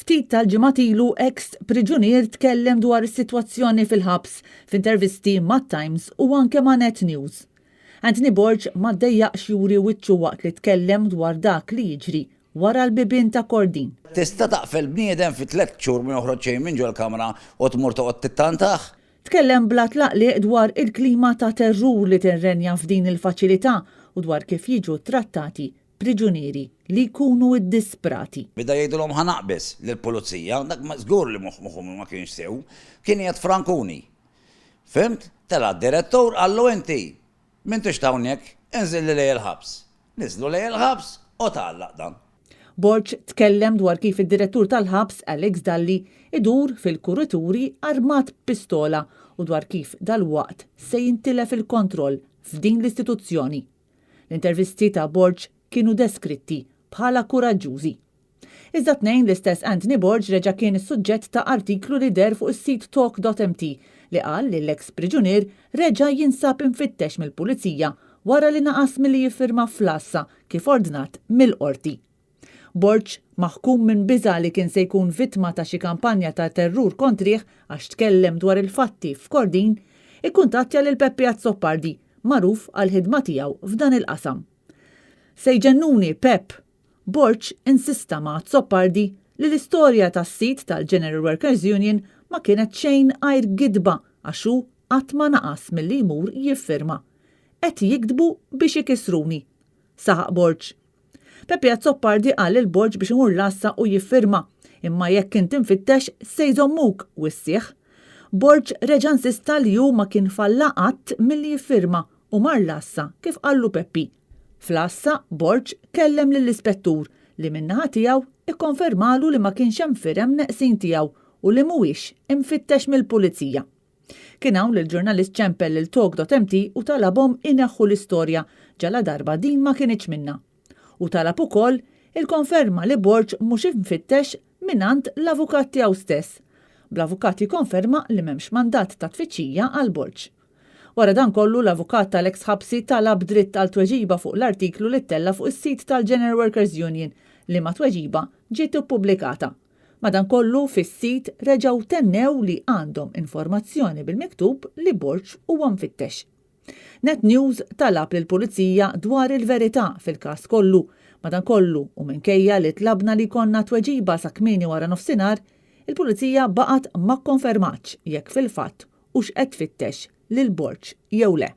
Ftit tal-ġimgħat ilu eks priġunier tkellem dwar is-sitwazzjoni fil-ħabs f'intervisti mat-Times u anke ma' Net News. Anthony Borg ma ddejjaqx juri wiċċu waqt li tkellem dwar dak li jiġri wara l-bibien ta' Kordin. Tista' taqfel bniedem fi tlett xhur ma joħroġ xejn minn ġol-kamra u tmur toqgħod tittantah? Tkellem bla tlaqliq dwar il-klima ta' terrur li tirrenja f'din il-faċilità u dwar kif jiġu ttrattati priġunieri li jkunu ddisprati. Beda jgħidilhom ħa naqbeż lill-pulizija, dak żgur li moħħu ma kienx sew, kien qiegħed Frankuni. Fhimt? Tela' d-direttur qallu inti m'intix t'hawnhekk, inżilli lejn il-ħabs. Niżlu lejn il-ħabs u tgħallaq dan. Borg tkellem dwar kif id-direttur tal-ħabs, Alex Dalli, idur fil-kurituri armat b'pistola u dwar kif dalwaqt se jintilef il-kontroll f'din l-istituzzjoni. L-intervisti ta' Borg kienu deskritti bħala kuraġġużi. Iżda t-Tnejn l-istess Anthony Borg reġa' kien is-suġġett ta' artiklu li deher fuq is-sit talk.mt li qal li l-eks priġunier reġa' jinsab imfittex mill-Pulizija wara li naqas milli jiffirma fl-għassa kif ordnat mill-Qorti. Borg, maħkum minn biża' li kien se jkun vittma ta' xi kampanja ta' terrur kontrih għax tkellem dwar il-fatti f'Kordin, ikkuntattja lil Peppi Azzopardi, magħruf għall-ħidma tiegħu f'dan il-qasam. Se jġennuni, Pepp! Borg insista ma' Azzopardi li l-istorja tas-sit tal-General Workers Union ma kienet xejn għajr gidba għax hu qatt ma naqas milli jmur jiffirma. Qed jigdbu biex ikissruni, saħaq Borg. Peppi Azzopardi qal lil Borg biex imur l-għassa u jiffirma, imma jekk int imfittex se jżommuk, wissieh. Borg reġa' insista li hu ma kien falla qatt milli jiffirma u mar l-għassa kif qallu Peppi. Fl-għassa, Borg kellem lill-ispettur li min-naħa tiegħu ikkonfermalu li ma kienx hemm firem neqsin tiegħu u li mhuwiex imfittex mill-pulizija. Kien hawn li l-ġurnalist ċempel lil Talk.mt u talabhom ineħħu l-istorja ġaladarba din ma kinitx minnha. Hu talab ukoll il-konferma li Borg mhux imfittex mingħand l-avukat tiegħu stess, bl-avukat jikkonferma li m'hemmx mandat ta' tfittxija għal Borg. Wara dan kollu l-avukat tal-eks ħabsi talab dritt għal tweġiba fuq l-artiklu li ttella' fuq is-sit tal-General Workers Union, liema tweġiba ġiet ippubblikata. Madankollu, fis-sit reġgħu tennew li għandhom informazzjoni bil-miktub li Borg huwa mfittex. Net News talab lill-Pulizija dwar il-verità fil-każ kollu. Madankollu, u minkejja li tlabna li jkollna tweġiba sa kmieni waranofsinhar, il-Pulizija baqgħet ma kkonfermatx jekk fil-fatt hux qed tfittex lil Borg jew le.